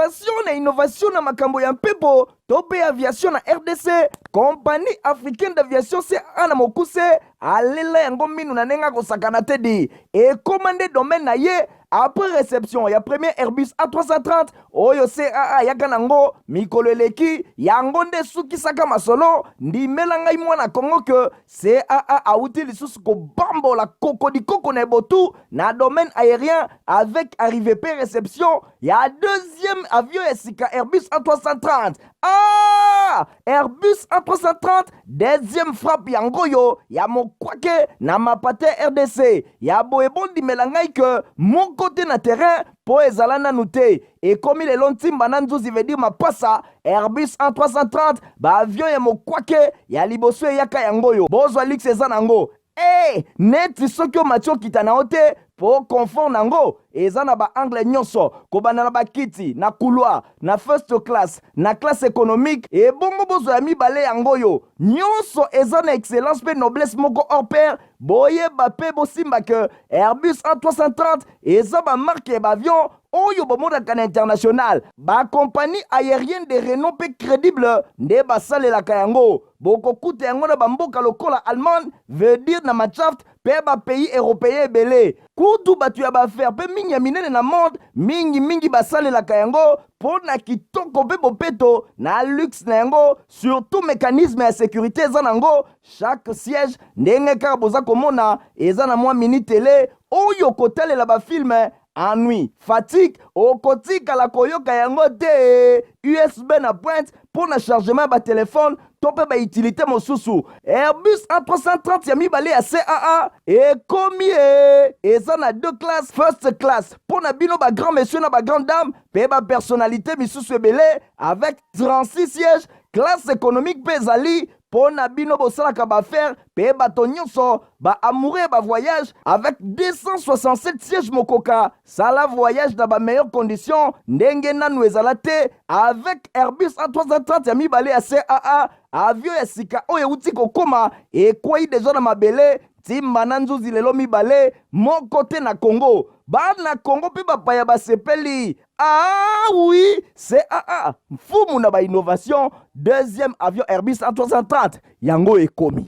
Félicitation na innovation na makambo ya mpepo to mpe aviation na RDC. Compagnie africaine d'aviation CAA na mokuse alela yango minu na ndenge akosakana te di ekoma nde domaine na ye après réception ya premier Airbus A330 oyo CAA ayaka nango mikolo eleki. Yango nde esukisaka masolo. Ndimela ngai mwana Kongo ke CAA awuti lisusu kobambola kokodikoko na ebotu na domaine aérien avec arrivée pe réception ya deuxième avion ya sika Airbus A330. Ah, Airbus A330 deuxième frappe yango oyo ya mokwake na mapate RDC ya boye. Bondimela ngai ke moko te na terrain mpo ezala nanu te. Ekomi lelo ntimba na nzuzi, veut dire mapasa. Airbus A330, baavion ya mokwake ya liboso eyaka yango oyo. Bozwa luxe eza nango e neti soki omati okita na yo te mpo confort nango eza na baangle nyonso, kobanda na bakiti na couloir, na first class, na classe économique. Ebongo bozwa ya mibale yango oyo nyonso eza na excellence mpe noblesse moko hors pair. Boyeba mpe bosimba ke Airbus A330 eza bamarque ya baavion oyo bomonaka na international. Bacompagnie aérienne de renom mpe crédible nde basalelaka yango. Bokokuta yango na bamboka lokola Allemagne, veut dire na Mannschaft, mpe bapays européen ebele. Kutu bato ya baaffaires mpe mingi ya minene na monde mingimingi basalelaka yango mpo na kitoko mpe bopeto na luxe na yango. Surtout mécanisme ya sécurité eza nango. Chaque siège, ndenge kaka boza komona, eza na mwa mini télé oyo kotalela bafilm. Ennui, fatigue okotikala koyoka yango te. USB na pointe mpo na chargement ya batelefone to mpe bautilité mosusu. Airbus A330 ya mibale ya CAA ekomi e eza na deux classes: first class mpo na bino bagrand monsieur na bagrand dame mpe bapersonnalité misusu ebele avec 36 sièges. Classe économique mpe ezali mpo na bino bosalaka baaffaires mpe bato nyonso baamoureux ya bavoyage avec 267 sièges. Mokoka sala voyage na bameilleures conditions ndenge nanu ezala te avec Airbus A330 ya mibale ya CAA. Avion ya sika oyo euti kokóma, ekwei deja na mabele ntimba na nzuzi lelo mibale moko te na Congo. Bana Congo mpe bapaya basepeli. Ah oui, CAA mfumu na bainnovation. Deuxième avion Airbus A330 yango ekomi.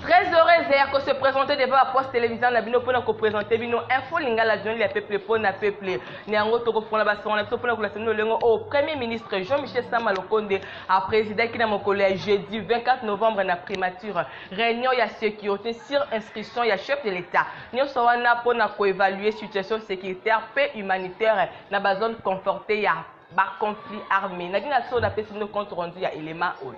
Très heureuse ya se présenter devant la poste télévision na bino mpona koprésente bino Info Lingala, journal ya peuple mpona peuple. Na yango tokofongola basango na biso mpona kolasa bino lolengo oyo Premier ministre Jean-Michel Sama Lukonde aprésidaki na mokolo ya jeudi 24 novembre na primature réunion ya sécurité sur instruction ya chef de l'État. Nyonso wana mpona koévaluer situation sécuritaire mpe humanitaire na bazone confrontée ya baconflit armé. Na bino so napesi bino compte rendu ya élément oyo.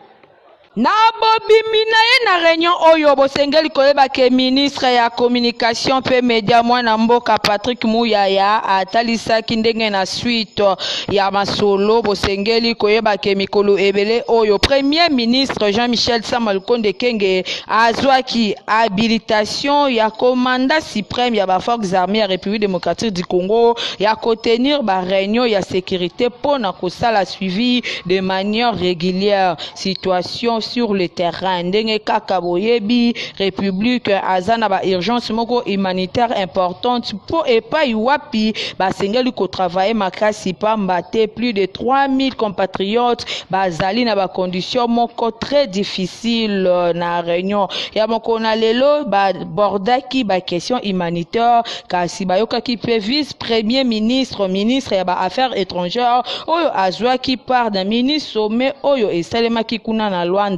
Na bobimi na ye na réunion oyo, bosengeli koyeba ke ministre ya communication mpe media, mwana mboka Patrick Muyaya, atalisaki ndenge na suite ya masolo. Bosengeli koyeba ke mikolo ebele oyo, Premier ministre Jean-Michel Sama Lukonde Kenge azwaki habilitation ya commandant suprême ya baforces armées ya République démocratique du Congo ya kotenir baréunion ya sécurité mpo na kosala suivi de manière régulière situation sur le terrain. Ndenge kaka boyebi, République aza na baurgence moko humanitaire importante mpo epai wapi basengeli kotravailler makasi, pamba te plus de 3000 compatriotes bazali na bacondition moko très difficile. Na réunion ya mokolo na lelo, babordaki baquestion humanitaire, kasi bayokaki mpe vice premier ministre, ministre ya baaffaires étrangères, oyo azwaki part na mini sommet oyo esalemaki kuna na Luanda.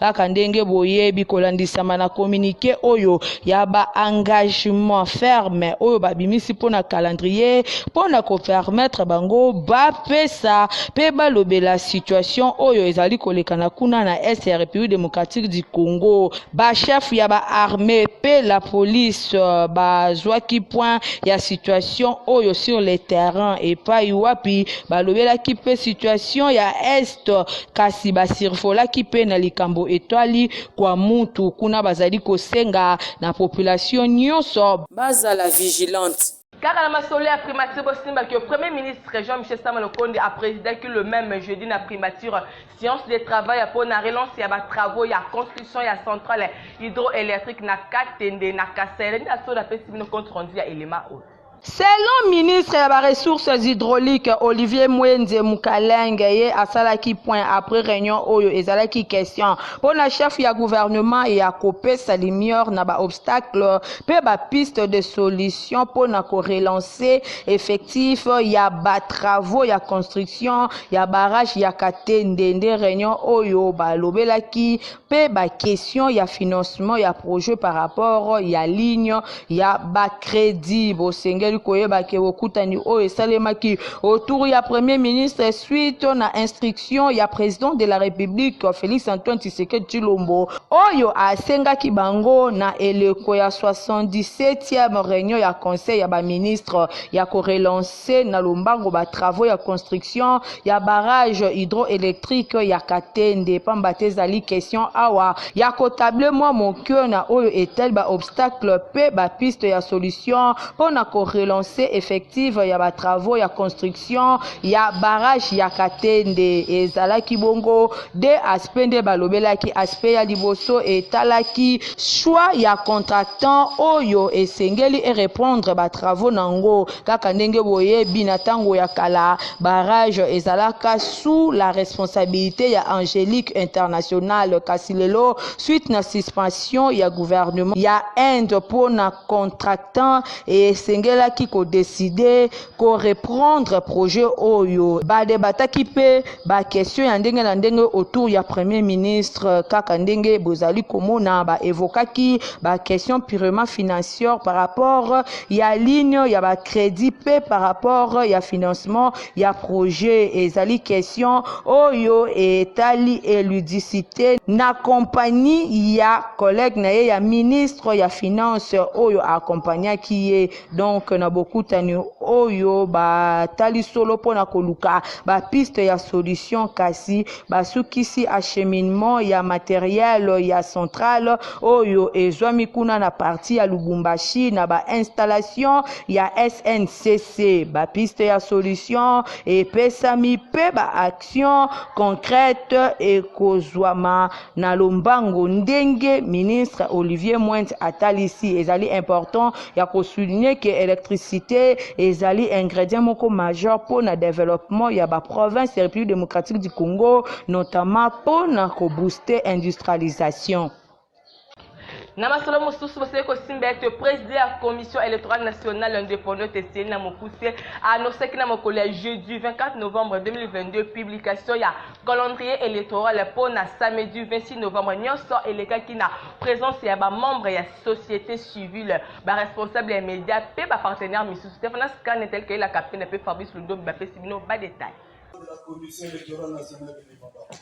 Kaka ndenge boyebi, kolandisama na communiqué oyo ya baengagement ferme oyo babimisi mpona calendrier mpona kopermettre bango bapesa mpe balobela situation oyo ezali kolekana kuna na est ya République démocratique du Congo. Bachef ya baarmée mpe la police bazwaki point ya situation oyo sur le terrain, epai wapi balobelaki mpe situation ya est, kasi basurvolaki mpe na likambo etwali kwa mutu kuna. Bazali kosenga na population nyonso bazala vigilante. Kaka na masolo ya primature, bosimbaki Premier ministre Jean-Michel Sama Lukonde aprésidaki le même jeudi na primature séance de travail mpona relance ya batravaux ya construction ya centrale hydroélectrique na Katende na Kasai. Nde aso napesi bino compte rendu ya élément oyo. Selon ministre ya ba ressources hydrauliques Olivier Mwenze Mukalenge, ye asalaki point après reunion oyo ezalaki question mpo na chef ya gouvernement ya kopesa lumière na ba obstacles mpe ba pistes de solution mpo na ko relancer effectif ya ba travaux ya construction ya barrage ya Katende. Nde reunion oyo balobelaki mpe ba question ya financement ya projet par rapport ya ligne ya ba crédit. Bosengeli koyeba ke bokutani oyo esalemaki autour ya premier ministre suite na instruction ya président de la République Félix Antoine Tshisekedi Tshilombo, oyo asengaki bango na eleko ya 77e réunion ya conseil ya ba ministre ya korelancer na lombango ba travaux ya construction ya barrage hydroélectrique ya Katende, pamba te ezali question awa ya kotable mwa moke na oyo etali ba obstacle mpe ba piste ya solution mpo na korelancer effective ya ba travaux ya construction ya barrage ya Katende. Ezalaki bongo de aspect nde balobelaki. Aspect ya liboso etalaki choix ya contractant oyo esengeli ereprendre ba travaux nango. Kaka ndenge boyebi, na ntango ya kala barrage ezalaka sous la responsabilité ya Angélique International, kasi lelo, suite na suspension ya gouvernement ya Inde mpo na contractant esengelaki kodécider koreprendre projet oyo, badebataki mpe baquestion ya ndenge na ndenge autour ya premier ministre. Kaka ndenge bozali komona, baévoquaki baquestion purement financière par rapport ya ligne ya bacrédit mpe par rapport ya financement ya projet. Ezali question oyo etali élucidité na compagnie ya collègue na ye ya ministre ya finance oyo akompagnaki ye. Donc na bokutani oyo batali solo mpona koluka bapiste ya solution, kasi basukisi acheminement ya matériel ya centrale oyo ezwami kuna na partie ya Lubumbashi na bainstallation ya SNCC. Bapiste ya solution epesami mpe baaction concrète ekozwama na lombango, ndenge ministre Olivier Mwenze atalisi. Ezali important ya kosouligner ke électricité ezali ingrédient moko majeur mpona développement ya baprovince ya République démocratique du Congo, notamment mpona kobooster industrialisation. Na masolo mosusu, bosali kosimba ete président ya Commission électorale nationale indépendante, CENI na mokuse, annoncaki na mokolo ya jeudi 24 novembre 2022 publication ya calendrier électoral mpo na samedi 26 novembre. Nyonso elekaki na présence ya bamembre ya société civile, baresponsable ya média mpe bapartenaire misusu. Stephanas Kane tel keyela capitaine mpe Fabrice Lundombi bapesi bino badetail. La Commission électorale nationale indépendante.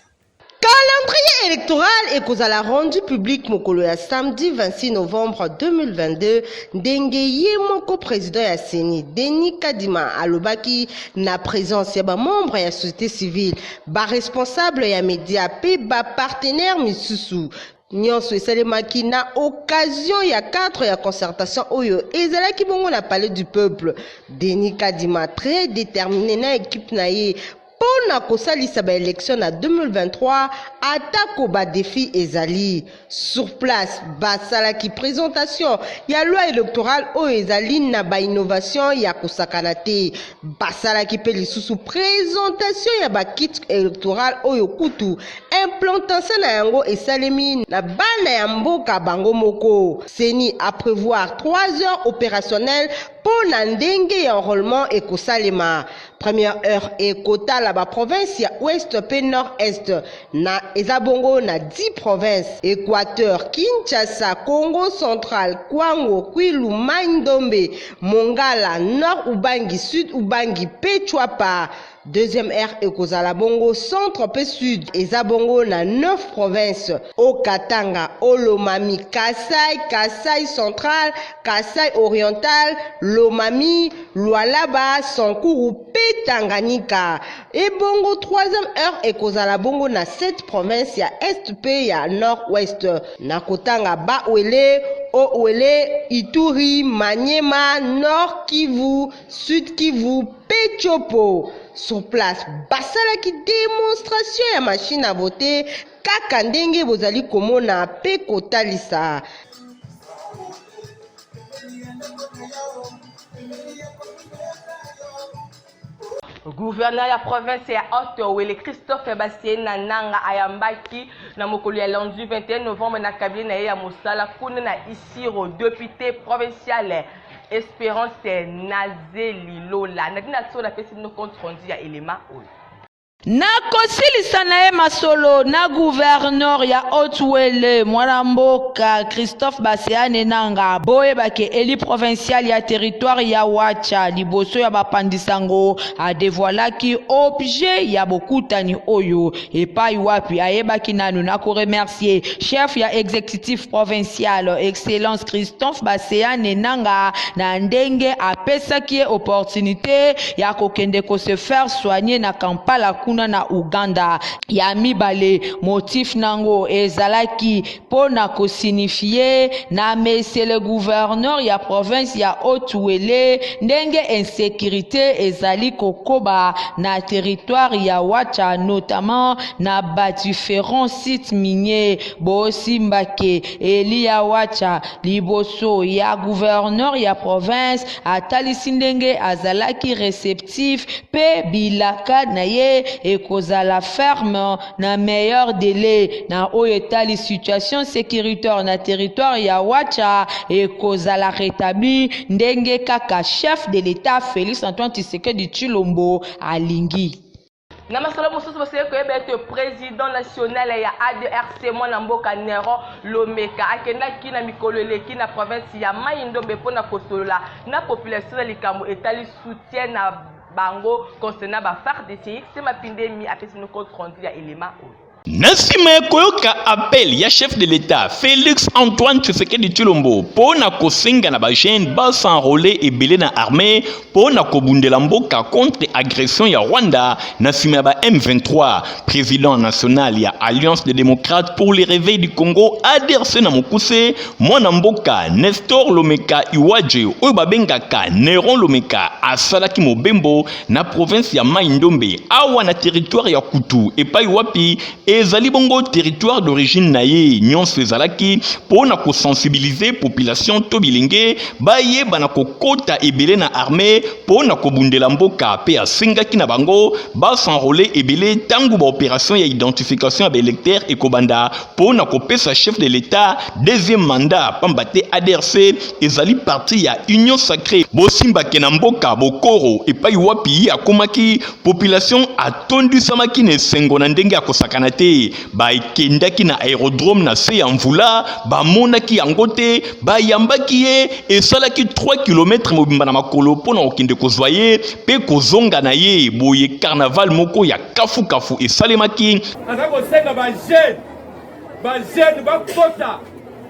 Calendrier électoral ekozala rendu public mokolo ya samedi 26 novembre 2022, ndenge ye moko président ya CENI Denis Kadima alobaki, na présence ya bamembre ya société civile, baresponsable ya média mpe bapartenaire misusu. Nyonso esalemaki na occasion ya cadre ya concertation oyo ezalaki bongo na Palais du Peuple. Denis Kadima, très déterminé na équipe na ye mpo na kosalisa baélection na 2023 atako badéfi ezali. Sur place, basalaki présentation ya loi électorale oyo ezali na bainnovation ya kosakana te. Basalaki mpe lisusu présentation ya bakit électoral oyo kutu implantation na yango esalemi na bana ya mboka bango moko. CENI aprévoir 3 heures opérationnelles mpo na ndenge ya enrôlement ekosalema. Première heure ekotala baprovince ya ouest mpe nord-est, na eza bongo na 10 provinces: Équateur, Kinshasa, Congo central, Kwango, Kwilu, Mai Ndombe, Mongala, Nord Ubangi, Sud Ubangi mpe Tshuapa. Deuxième heure ekozala bongo centre mpe sud, eza bongo na 9 provinces: Haut-Katanga, Haut-Lomami, Kasai, Kasai central, Kasai oriental, Lomami, Lualaba, Sankuru mpe Tanganyika. Ebongo troisième heure ekozala bongo na 7 province ya est mpe ya nord-ouest, na kotanga Bas-Uele, Haut-Uele, Ituri, Maniema, Nord Kivu, Sud Kivu mpe Tshopo. Sur place, basalaki démonstration ya machine à voter, kaka ndenge bozali komona mpe kotalisa. Gouverneur ya province ya Haut-Uele Christophe Basiena Nanga ayambaki na mokolo ya lundi 21 novembre na cabinet na ye ya mosala kuna na Isiro depute provincial Esperance Nazeli Lola. Nadine Atsola apesi bino compte rendu ya elema oyo. Na kosilisa na ye masolo na gouverneur ya Haut-Uele, mwana mboka Christophe Baseane Nanga, boyeba ke eli provincial ya territoire ya Watcha liboso ya bapanzi sango adevoilaki objet ya bokutani oyo epai wapi ayebaki nanu na ko remercier chef ya executif provincial Excellence Christophe Baseane Nanga na ndenge apesaki ye opportunite ya kokende ko se faire soigner na Kampala kuna na Ouganda. Ya mibale, motif nango ezalaki mpo na ko signifier na Monsieur le Gouverneur ya province ya Haut-Uele ndenge insecurite ezali kokoba na territoire ya Watcha notamment na ba differents sites miniers. Bosimba ke Elia Watcha liboso ya gouverneur ya province atalisi ndenge azalaki receptif pe bilaka na ye ekozala ferme na meilleur delai na oyo etali situation securitaire na territoire ya Watcha ekozala retabli ndenge kaka chef de l'Etat Felix Antoine Tshisekedi Tshilombo alingi. Na masolo mosusu, bosengeli koyeba ete president national ya ADRC mwana mboka Neron Lomeka akendaki na mikolo eleki na province ya Mai-Ndombe mpo na kosolola na population na likambo etali soutien na bango concernant ba FARDC. Sema Pindemi apesi bino compte rendu ya elema oyo. Na nsima ya koyoka appel ya chef de l'Etat Felix Antoine Tshisekedi Tshilombo mpo na kosenga na ba jeunes ba s'enroler ebele na armee mpo na kobundela mboka contre agression ya Rwanda na nsima ya ba M23, president national ya Alliance des démocrates pour le réveil du Congo ADRC na mokuse, mwana mboka Nestor Lomeka Iwadje oyo babengaka Neron Lomeka asalaki mobembo na province ya Mai-Ndombe awa na territoire ya Kutu epai wapi ezali bongo territoire d'origine na ye. Nyonso ezalaki mpo na kosensibiliser population to bilenge bayeba na kokota ebele na armee mpo na kobundela mboka, mpe asengaki na bango bas'enroler ebele ntango baoperation ya identification ya baelecteur ekobanda mpo na kopesa chef de l'Etat deuxième mandat, pamba te ADRC ezali parti ya Union Sacree. Bosimbake na mboka Bokoro epai wapi ye akomaki, population atondisamaki na esengo na ndenge ya kosakana te. Bakendaki na aerodrome na se ya mvula, bamonaki yango te, bayambaki ye, esalaki 3 km mobimba na makolo mpo na kokende kozwa ye mpe kozonga na ye. Boye carnaval moko ya kafukafu esalemaki. Naza kosenga ba jeune, ba jeune bakota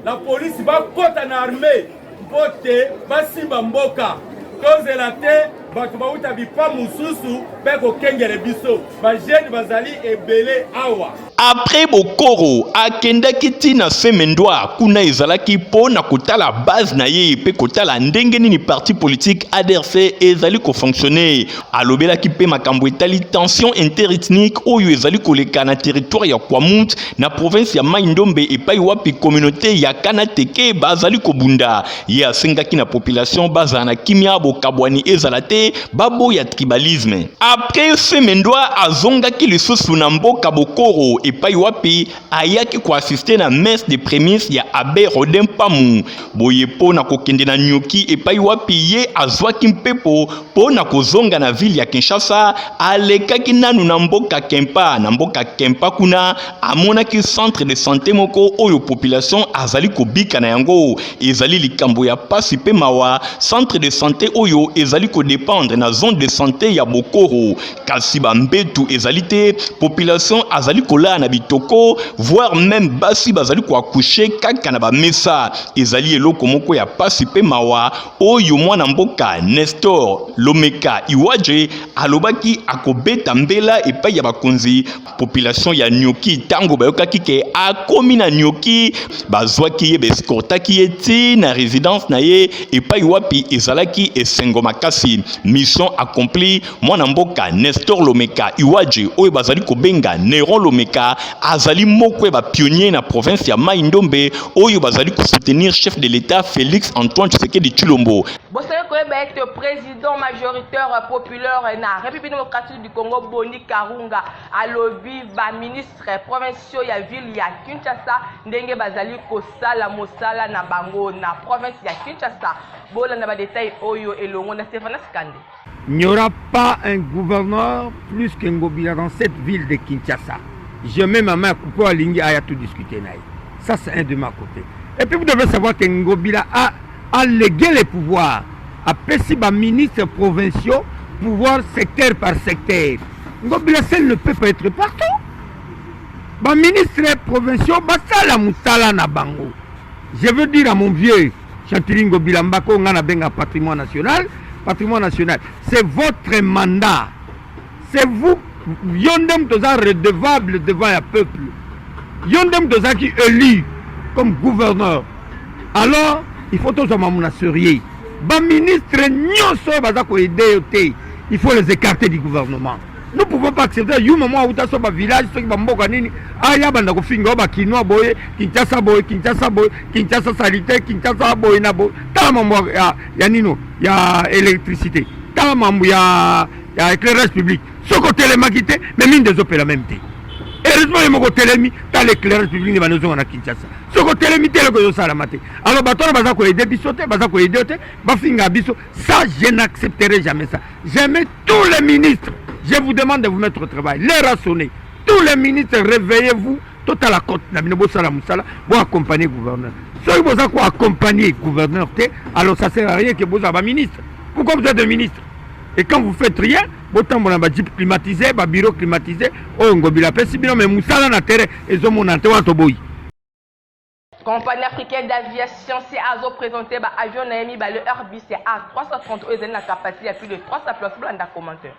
na polisi, bakota na armee mpo te basimba mboka. Tozela te bato bauta bipa mosusu mpe kokengele biso. Ba jeune bazali ebele awa. Après Bokoro, akendaki ti na Semendwa, kuna ezalaki mpo na kotala base na ye mpe kotala ndenge nini parti politique ADRC ezali ko fonctionner. Alobelaki mpe makambo etali tension interethnique oyo ezali koleka na territoire ya Kwamouth na province ya Mai-Ndombe epai wapi communaute ya Kanateke bazali kobunda. Ye asengaki na population bazala na kimia, bokabwani ezala te, baboya tribalisme. Après Semendwa azongaki lisusu na mboka Bokoro epai wapi ayaki ko assister na messe de prémices ya Abbe Rodin Pamu. Boye mpo na kokende na Nioki epai wapi ye azwaki mpepo mpo na kozonga na ville ya Kinshasa, alekaki nanu na mboka Kempa. Na mboka Kempa kuna amonaki centre de sante moko oyo population azali kobika na yango. Ezali likambo ya pasi mpe mawa, centre de sante oyo ezali ko dependre na zone de sante ya Bokoro, kasi ba mbetu ezali te, population azali kolala na bitoko, voire meme basi bazali ko accoucher kaka na ba mesa. Ezali eloko moko ya pasi mpe mawa oyo mwana mboka Nestor Lomeka Iwadje alobaki akobeta mbela epai ya bakonzi. Population ya Nioki tango bayokaki ke akomi na Nioki, bazwaki ye, baescortaki ye ti na residence na ye epai wapi ezalaki esengo makasi. Mission accomplie, mwana mboka Nestor Lomeka Iwaje oyo bazali kobenga Neron Lomeka azali moko ya ba pionnier na province ya Mai Ndombe oyo bazali kosoutenir chef de l'État Félix Antoine Tshisekedi Tshilombo. Bosali koyeba ete président majoritaire populaire na République démocratique du Congo Boni Karunga alobi ba ministres provinciaux ya ville ya Kinshasa ndenge bazali kosala mosala na bango na province ya Kinshasa. Bolanda ba details oyo elongo na Stefanas Kande. Il n'y aura pas un gouverneur plus que Ngobila dans cette ville de Kinshasa. Je mets ma main à couper à Lingi aya tout discuter. Ça, c'est un de ma côté. Et puis, vous devez savoir que Ngobila a, a légué les pouvoirs. A pesi ba ministres provinciaux, pouvoir secteur par secteur. Ngobila seul ne peut pas être partout. Ba ministres provinciaux, basala musala na bango. Je veux dire à mon vieux Chantilly Ngobila Mbako, nga na benga patrimoine national, patrimoine national, c'est votre mandat. C'est vous, yo nde moto oza redevable devant ya peuple. Yo nde moto ozalaki élu comme gouverneur. Alors, il faut tozwa mamu na sérieux. Ba ministre nyonso oyo baza koaide yo te, il faut les écarter du gouvernement. Nous pouvons pas accepter yuma mwa auta so ba village soki ba mboka nini aya banda kofinga oyo ba kinois boye Kinshasa boye Kinshasa boye Kinshasa salite Kinshasa boye na boye tala mambo ya, ya nino ya électricité tala mambo ya, ya éclairage public soki otelemaki te mais minda ezopela meme te heureusement ye moko otelemi tala éclairage public nde banda ozonga na Kinshasa soki otelemi te eloko ezosalama te alors bato wana baza koaide biso te baza koaide yo te bafinga biso ça je n'accepterai jamais ça jamais tous les ministres je vous demande de vous mettre au travail l'heure a sonné tous les ministres réveillez-vous totala cote na bino bosala mosala bo accompagner gouverneur soki boza ko accompagner gouverneur te alors ça sert à rien que bozala ba ministre pourquoi vous êtes des ministres et quand vous faites rien botambola na ba jeep climatisé ba bureau climatisé oyo ngobila apesi bino mais mosala na terrain ezomona te wana toboyi. Compagnie africaine d'aviation CA azo présenter ba avion na ye mibale Airbus A330 oyo ezali na capacité ya plus de 300 places. Bolanda commentaire.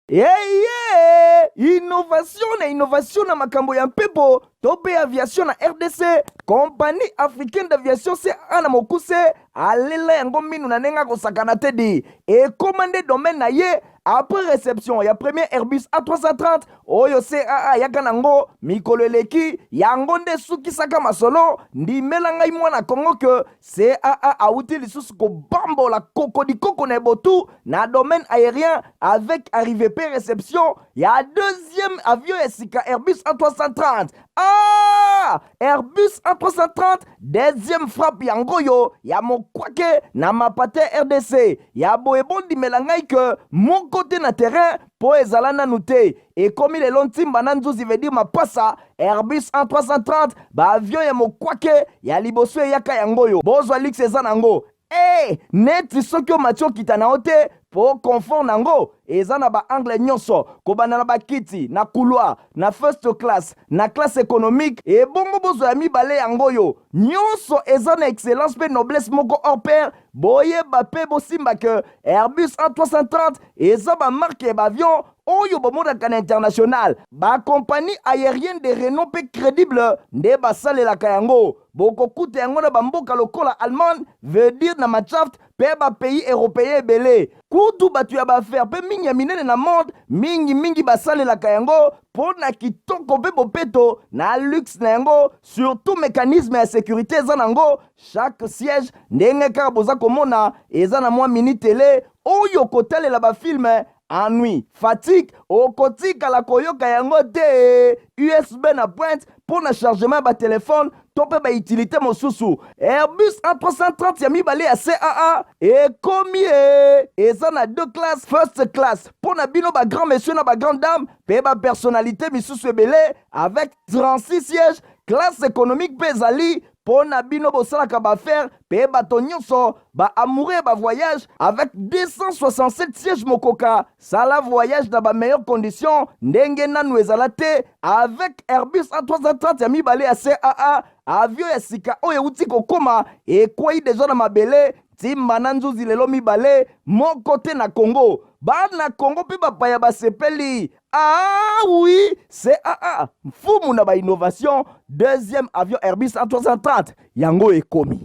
Eye innovation na innovation na makambo ya mpepo to mpe aviation na RDC, Compagnie africaine d'aviation CAA na mokuse alela yango minu na ndenge akosakana te di ekoma nde domaine na ye après réception ya premier Airbus A330 oyo CAA ayaka nango mikolo eleki, yango nde esukisaka masolo. Ndimela ngai mwana Congo ke CAA awuti lisusu kobambola kokodikoko na ebotu na domaine aérien avec arrivée pe réception ya deuxième avion ya sika Airbus A330. Ah! Airbus A330 deuxième frappe yango oyo ya mokwake na mapate RDC ya boye. Bondimela ngai ke moko te na terrain mpo ezala nanu te ekomi lelo ntimba na nzuzi veut dire mapasa Airbus A330 baavion ya mokwake ya liboso eyaka yango oyo bozwa luxe eza nango e neti soki omati okita na yo te mpo confort nango eza na baangle nyonso kobanda na bakiti na couloir na first class na classe économique ebongo bozwa ya mibale yango oyo nyonso eza na excellence mpe noblesse moko hors pair. Boyeba mpe bosimba ke Airbus A330 eza bamarque ya baavion oyo bomonaka na international. Bakompagnie aérienne de renom mpe crédible nde basalelaka yango. Bokokuta yango na bamboka lokola Allemagne, veut dire na Machaft mpe bapays européen ebele. Kutu bato ya baaffaire mpe mingi ya minene na monde mingimingi basalelaka yango mpo na kitoko mpe bopeto na luxe na yango, surtout mécanisme ya sécurité eza nango. Chaque siège ndenge kaka boza komona eza na mwa mini tele oyo kotalela bafilme ennui fatigue okotikala koyoka yango te. USB na pointe mpo na chargement ya batelefone to mpe bautilité mosusu. Airbus A330 ya mibale ya CAA ekomi e eza na deux classes: first class mpo na bino bagrand monsieur na bagrand dame mpe bapersonnalité misusu ebele avec 36 sièges. Classe économique mpe ezali mpo na bino bosalaka baaffaire mpe bato nyonso baamoureux ya bavoyage avec 267 sièges. Mokoka sala voyage na bameilleure condition ndenge nanu ezala te avec Airbus A330 ya mibale ya CAA. Avion ya sika oyo euti kokóma ekwei deja na mabele ntimba na nzuzi lelo mibale moko te na Congo. Bana Congo mpe bapaya basepeli. Ah oui, CAA mfumu na bainnovation, deuxième avion Airbus A330 yango ekomi.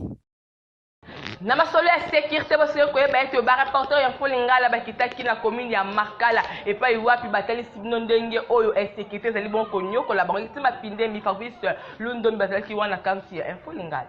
Na masolo ya securite, bosengeli koyeba ete ba reporter ya Info Lingala bakitaki na commune ya Makala epai wapi batalisi bino ndenge oyo insecurite ezali bongo konyokola bango. Ekiti Mapindemi, Fabrice Lundombi bazalaki wana kati ya Info Lingala.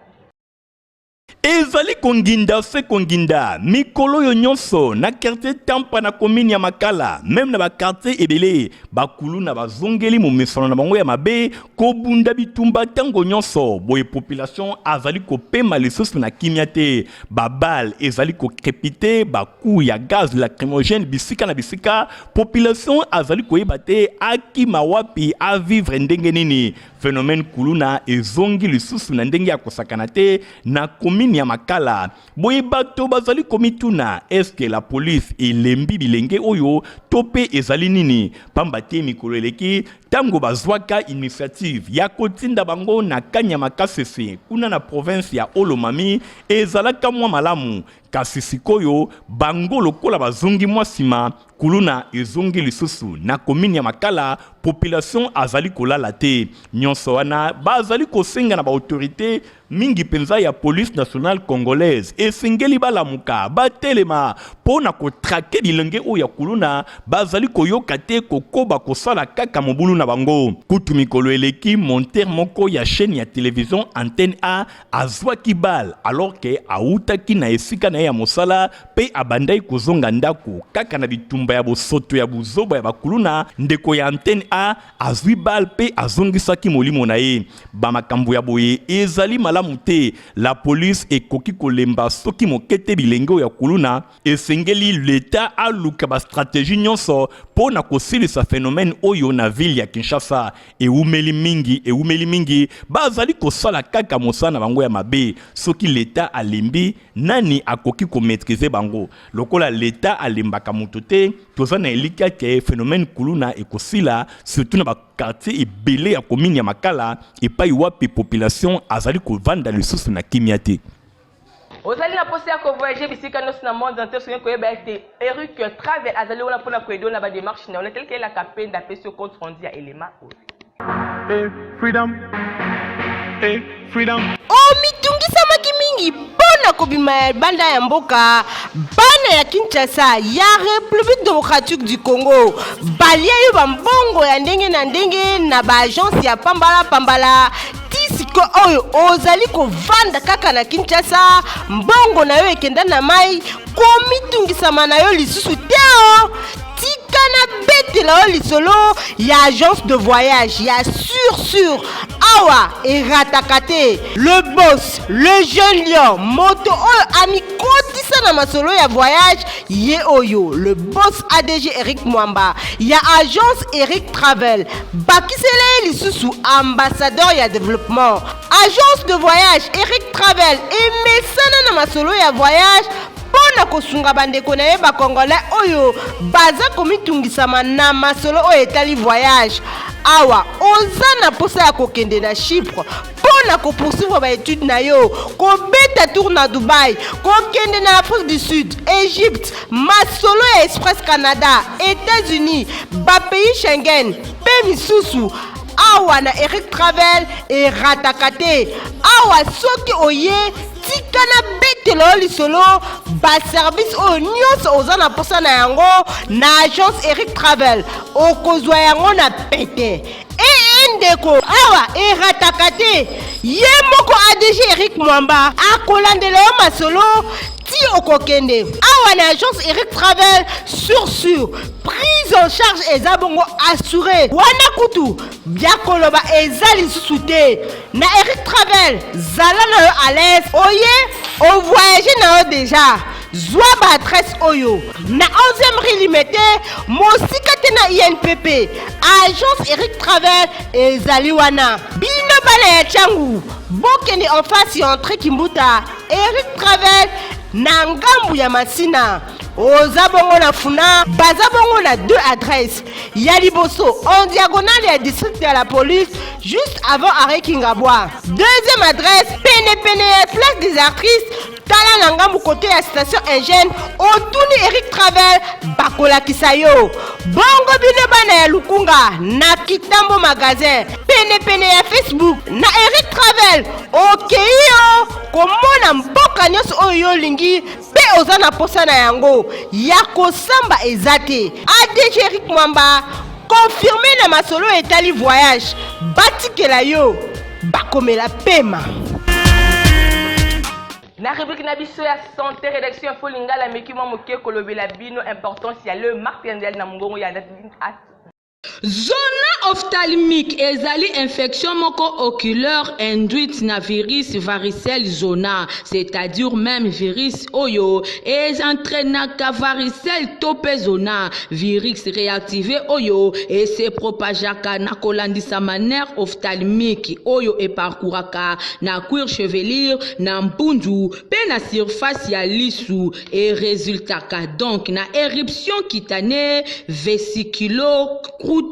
Ezali konginda se konginda mikolo oyo nyonso na quartier Tampa na commune ya Makala, meme na ba quartier ebele, bakuluna bazongeli momesano na bango ya mabe kobunda bitumba tango nyonso. Boye population azali kopema lisusu na kimia te, ba balles ezali ko crepiter, ba coups ya gaz lacrymogène bisika na bisika, population azali koyeba te akima wapi, a vivre ndenge nini. Phenomène kuluna ezongi lisusu na ndenge ya kosakana te na commune ya Makala. Boye bato bazali komituna est-ce que la police elembi bilenge oyo to pe ezali nini? Pamba te mikolo eleki tango bazwaka initiative ya kotinda bango na Kanyama Kasese kuna na province ya Haut-Lomami ezalaka mwa malamu, kasi sikoyo bango lokola bazongi mwa sima, Kuluna ezongi lisusu na commune ya Makala, population azali kolala te. Nyonso wana bazali kosenga na ba autorites mingi penza ya police nationale congolaise esengeli balamuka, batelema po na ko traquer bilenge oyo ya kuluna bazali koyoka te kokoba kosala kaka mobulu na bango. Kutu mikolo eleki monteur moko ya chaine ya television Antenne A azwaki balle alors que awutaki na esika na ye ya mosala pe abandaki kozonga ndako kaka na bitumba ya bosoto ya buzoba ya bakuluna. Ndeko ya Antenne A azwi balle pe azongisaki molimo na ye. Ba makambo ya boye ezali malamu te. La police ekoki kolemba soki moke te bilenge oyo ya kuluna. Esengeli l'Etat aluka ba strategies nyonso po na kosilisa phenomène oyo na ville ya Kinshasa. Ewumeli mingi, ewumeli mingi, bazali kosala kaka mosala na bango ya mabe. Soki l'Etat alembi, nani akoki ko maitriser bango? Lokola l'Etat alembaka moto te, toza na elikya ke phenomène kuluna ekosila, surtout na ba quartiers ebele ya commune ya Makala epayi wapi population azali kovanda lisusu na kimia te. Ozali na posa ya ko voyager bisika nionso na monde entier, osengeli koyeba ete Eric Travel azali wana pona ko aider yo na ba demarches na yo. Natali Kayela Kapenda apesi yo compte rendu ya elema oyo. Hey, freedom. Hey, freedom. Omitungisamaki mingi mpo na kobima ya libanda ya mboka. Bana ya Kinshasa ya Republique democratique du Congo balia yo bambongo ya ndenge na ndenge na ba agence ya pambala pambala. Ti siko oyo ozali kovanda kaka na Kinshasa, mbongo na yo ekenda na mai, komitungisama na yo lisusu te o. Tika nabetela yo lisolo ya agence de voyage ya sur sur awa erataka te. Le boss, le jeune lion, moto oyo amikotisa na masolo ya voyage ye oyo, le boss ADG Eric Mwamba ya agence Eric Travel. Bakisela ye lisusu ambassadeur ya developpement. Agence de voyage Eric Travel emesana na masolo ya voyage mpo na kosunga bandeko na ye ba congolais oyo baza komitungisama na masolo oyo etali voyage. Awa oza na mposa ya kokende na Chypre mpo na ko poursuivre ba etudes na yo, kobeta tour na Dubaï, kokende na Afrique du Sud, Egypte, masolo ya Express Canada, Etats-Unis, ba pays Schengen mpe misusu. Awa na Eric Travel erataka te. Awa soki oye tika nabetela yo lisolo ba service oyo nyonso oza na mposa na yango na agence Eric Travel okozwa yango na pete. Ee ndeko, awa erataka te. Ye moko ADG Eric Mwamba akolandela yo masolo ti okokende. Awa na agence Eric Travel sur sur prise en charge eza bongo assuré. Wana kutu bya koloba eza lisusu te. Na Eric Travel zala na yo à l'aise, oye o voyager na yo deja. Zwa ba adresse oyo na 11e rue Limete, mosika te na INPP. Agence Eric Travel ezali wana. Bino bana ya Tshangu, bokende en face ya entrée Kimbuta, Eric Travel na ngambu ya Masina. Oza bongo na Funa, baza bongo na deux adresses. Ya liboso en diagonale ya district ya la police, juste avant arrêt Kingabwa. Deuxième adresse, pene pene ya place des artistes. Tala na ngambu kote ya station Engine, otuni Eric Travel, bakolakisa yo. Bongo bino bana ya Lukunga na Kitambo magasin pene pene ya Facebook na Eric Travel, okei yo komona mboka nyonso oyo yo olingi mpe oza na posa na yango ya kosamba eza te. ADG Eric Mwamba confirme na masolo etali voyage, batikela yo bakomela pema. Na rubrique na biso ya santé, rédaction Info Lingala ameki mwa moke kolobela bino importance ya le martindel na mongongo ya Nadine. Zona ophtalmique ezali infection moko oculaire induite na virus varicelle zona, c'est-à-dire meme virus oyo e entrainaka varicelle to pe zona, virus reactive oyo e se propageaka na kolandisama nerf ophtalmique oyo e parcouraka na cuir chevelure, na mpundu pe na surface ya lisu, e resultaka donc na eruption cutanee vesiculo-croûteuse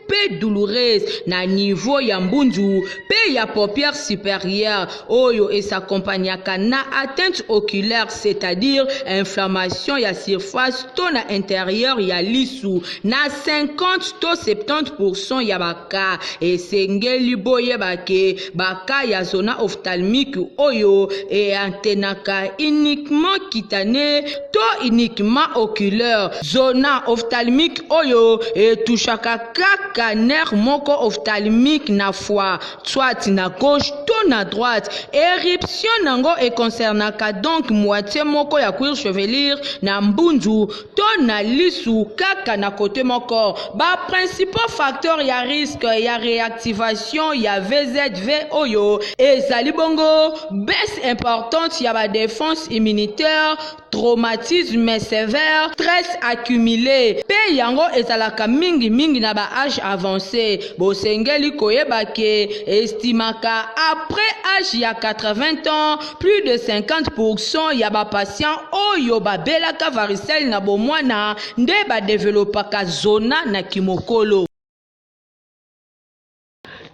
pe douloureuse na niveau ya mbunzu pe ya paupière superieure oyo e s'accompagnaka na atteinte oculaire, c'est-à-dire inflammation ya surface to na interieur ya lisu na 50 to 70% ya ba cas. Esengeli boyeba ke ba cas ya zona ophtalmique oyo e attenaka uniquement cutanee to uniquement oculaire. Zona ophtalmique oyo e touchaka kaka nerf moko ophtalmique na fois, soit na gauche to na droite. Eruption nango e concernaka donc moitie moko ya cuir chevelure na mbunzu to na lisu kaka na cote moko. Ba principaux facteurs ya risque ya reactivation ya VZV oyo ezali bongo baisse importante ya ba defenses immunitaires, traumatisme sevère, stress accumule mpe yango ezalaka mingi mingi na ba age avance. Bosengeli koyeba ke estimaka après age ya 80 ans Plus de 50 pour cent ya ba patients oyo babelaka varicelle na bomwana nde ba developaka zona na kimokolo.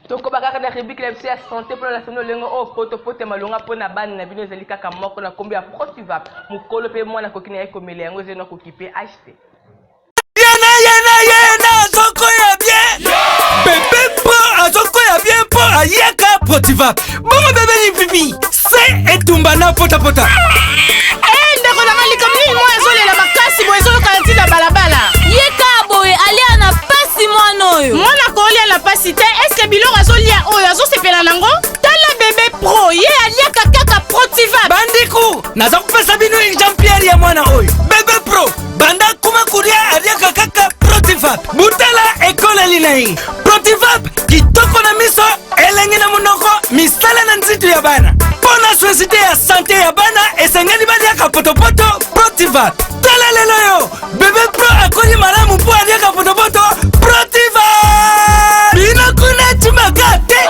Tokoba kaka na rubrique na biso ya santé mpona na lolenge oyo potopoto ya malonga mpo na bana na bino ezali kaka moko na nkombo ya Protivap. Mokolo mpe mwana akoki na ye komela yango, ezali na kokipe age te. Yena yena yena azokoya bien bebe mpo azokoya bien mpo ayaka protivap bongo bebe lipipi se etumba na potapota. Eh, ndeko nanga, likambo nini? Mwana ezolela makasi boye, ezoyokana ntina balabala. Ye kaka boye alia na pasi mwana oyo. Mwana kolia na pasi te, eske biloko azolia oyo azosepela nango? Tala bebe pro, ye aliaka kaka Protivap. Bandiku, naza kopesa bino exemplaire ya mwana oyo bebe pro. Banda kuma kolia, aliaka kaka Protivap. Butala ekoleli na ye. Protivap kitoko na miso, elengi na monoko, misala na nzitu ya bana. Mpo na société ya sante ya bana, esengeli baliaka potopoto Protivap. Tala lelo yo bebe pro akoli malamu mpo aliaka potopoto Protivap. Bino kuna timaka te.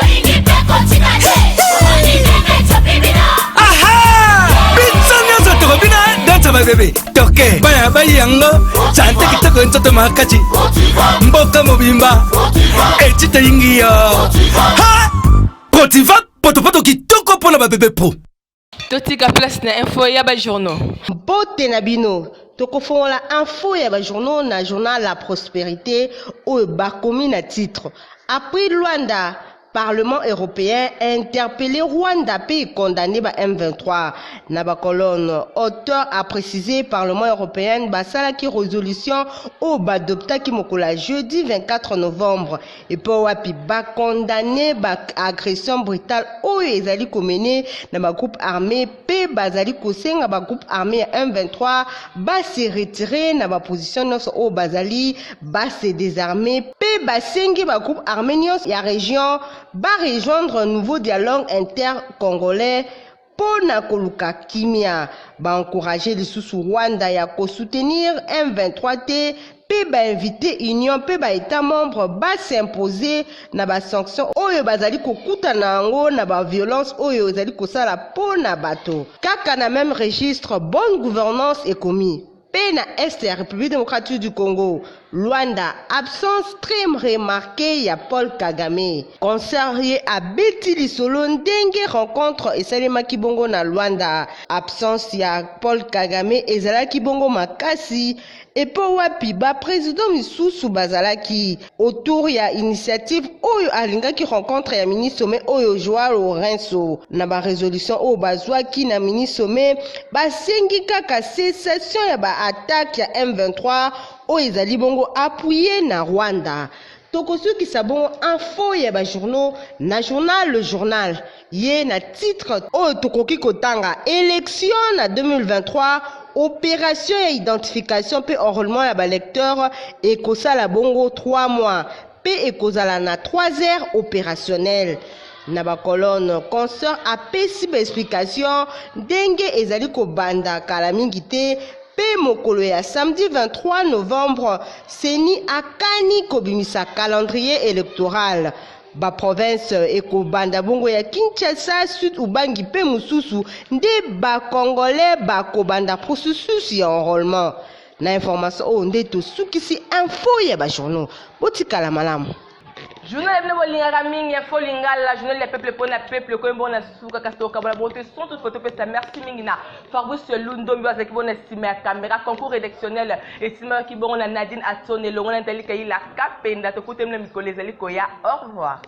Aha, biso nyonso tokobina dansa babebe toke bana bayi yango sante kitoko, nzoto makasi, mboka mobimba etita yingi yo. Ha, Protiva, potopoto kitoko mpo na babebe pro. Totika place na info ya ba journaux. Mbote na bino. Tokofongola info ya bajournaux na journal La Prospérité oyo bakomi na titre: Après Luanda, Parlement européen interpellé Rwanda mpe condamné ba M23. Na bacolonne, auteur a précisé Parlement européen basalaki résolution oyo baadoptaki mokolo ya jeudi 24 novembre epo wapi bakondamne baagression brutale oyo ezali komene na bagroupe armé mpe bazali kosenga bagroupe armé ya M23 base retire na baposition nyonso oyo bazali, base désarmé, mpe basengi bagroupe armé nyonso ya région barejoindre nouveau dialogue intercongolais mpo na koluka kimia. Baencourage lisusu Rwanda ya kosoutenir M23 te mpe bainvite union mpe baetat membre basimpose na basanction oyo bazali kokutana yango na baviolence oyo ezali kosala mpo na bato. Kaka na même registre, bonne gouvernance ekomi mpe na este ya République démocratique du Congo. Luanda, absence très remarquee ya Paul Kagame. Concert ye abeti lisolo ndenge rencontre esalemaki bongo na Luanda. Absence ya Paul Kagame ezalaki bongo makasi epo wapi ba presidents misusu bazalaki autour ya initiative oyo alingaki rencontre ya mini sommet oyo Joao Lourenço. Na ba resolutions oyo bazwaki na mini sommet, basengi kaka cessation ya ba attaques ya M23 oyo ezali bongo appuyer na Rwanda. Tokosukisa bongo info ya ba journaux na journal Le Journal ye na titre oyo tokoki kotanga Election na 2023, operation ya identification mpe enrolement ya ba lecteurs ekosala bongo 3 mois mpe ekozala na 3 heures opérationnelles. Na ba colonnes, consort apesi ba explications ndenge ezali kobanda kala mingi te mpe mokolo ya samedi 23 novembre, Ceni akani kobimisa calendrier electoral. Ba provinces ekobanda bongo ya Kinshasa, Sud Ubangi mpe mosusu nde ba Congolais bakobanda processus ya enrolement. Na information oyo nde tosukisi info ya ba journaux. Botikala malamu. Journal ya bino bolingaka mingi info lingala journal ya peuple pona peuple koyemba bona suka kasi tokabola bongo te sans toutefois topesa merci mingi na Fabrice Lundombi azalaki bongo na nsima ya caméra concours rédactionnel esimaki bongo na Nadine Atson elongo na Nathalie Kayila Kapenda tokutani na mikolo ezali koya au revoir.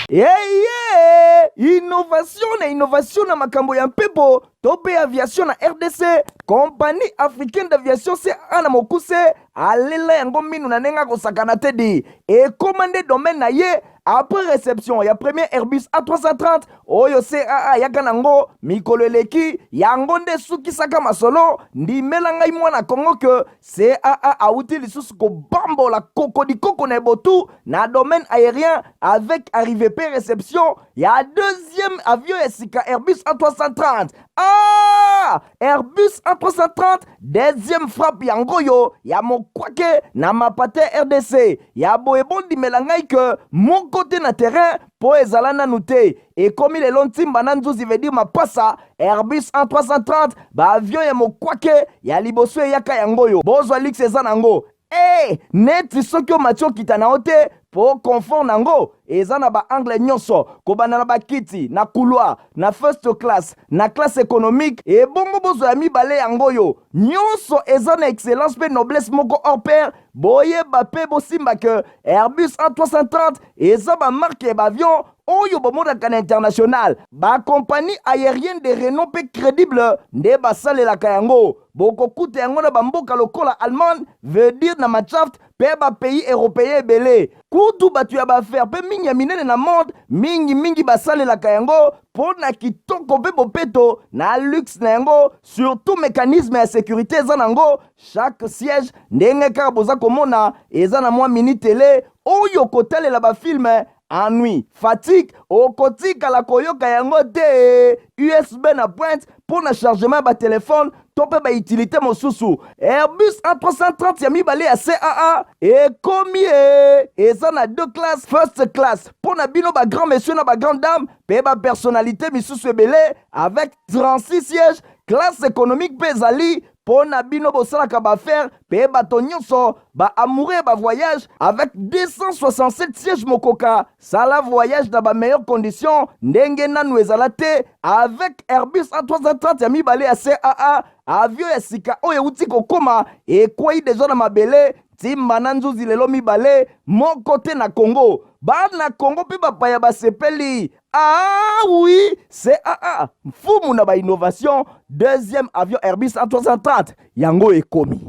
Eye innovation na innovation na makambo ya mpepo to mpe aviation na rdc compagnie africaine d'aviation caa na mokuse alela yango minu na ndenge akosakana te di ekoma nde domaine na ye après réception ya premier airbus a330 oyo caa ayaka nango mikolo eleki yango nde esukisaka masolo ndimela ngai mwana kongo ke caa awuti lisusu kobambola kokodikoko na ebotu na domaine aérien avec arrivée pe réception ya deuxième avion ya sika airbus a330 ah airbus a330 deuxième frappe yango oyo ya mokwake na mapate rdc ya boye bondimela ngai ke moko te na terrain mpo ezala nanu te ekomi lelo ntimba na nzuzi veut dire mapasa airbus a330 baavion ya mokwake ya liboso eyaka yango oyo bozwa luxe eza nango e neti soki omati okita na yo te mpo confort nango eza na baangle nyonso kobanda na bakiti na couloir na first class na classe économique ebongo bozwa ya mibale yango oyo nyonso eza na excellence mpe noblesse moko hors pair boyeba mpe bosimba ke airbus a330 eza bamarque ya baavion oyo bomonaka na international bakompagnie aérienne de renom mpe crédible nde basalelaka yango bokokuta yango na bamboka lokola Allemagne veut dire na Mannschaft mpe bapays européen ebele kutu bato ya baaffaire mpe mingi ya minene na monde mingimingi basalelaka yango mpo na kitoko mpe bopeto na luxe na yango surtout mécanisme ya sécurité eza nango chaque siège ndenge kaka boza komona eza na mwa mini tele oyo kotalela bafilme ennui fatigue okotikala koyoka yango te usb na pointe mpo na chargement ya batelefone to mpe bautilité mosusu airbus a330 ya mibale ya caa ekomi e eza na deux classes first class mpo na bino bagrand monsieur na bagrande dame mpe bapersonnalité misusu ebele avec 36 sièges classe économique mpe ezali mpo na bino bosalaka baaffaire mpe bato nyonso baamoureux ya bavoyage avec 267 sièges mokoka sala voyage na bameilleure condition ndenge nanu ezala te avec airbus a330 ya mibale ya caa avion ya sika oyo euti kokóma ekwei deja na mabele ntimba na nzuzi lelo mibale moko te na kongo bana kongo mpe bapaya basepeli ah oui caa mfumu na bainnovation deuxième avion airbus a330 yango ekomi.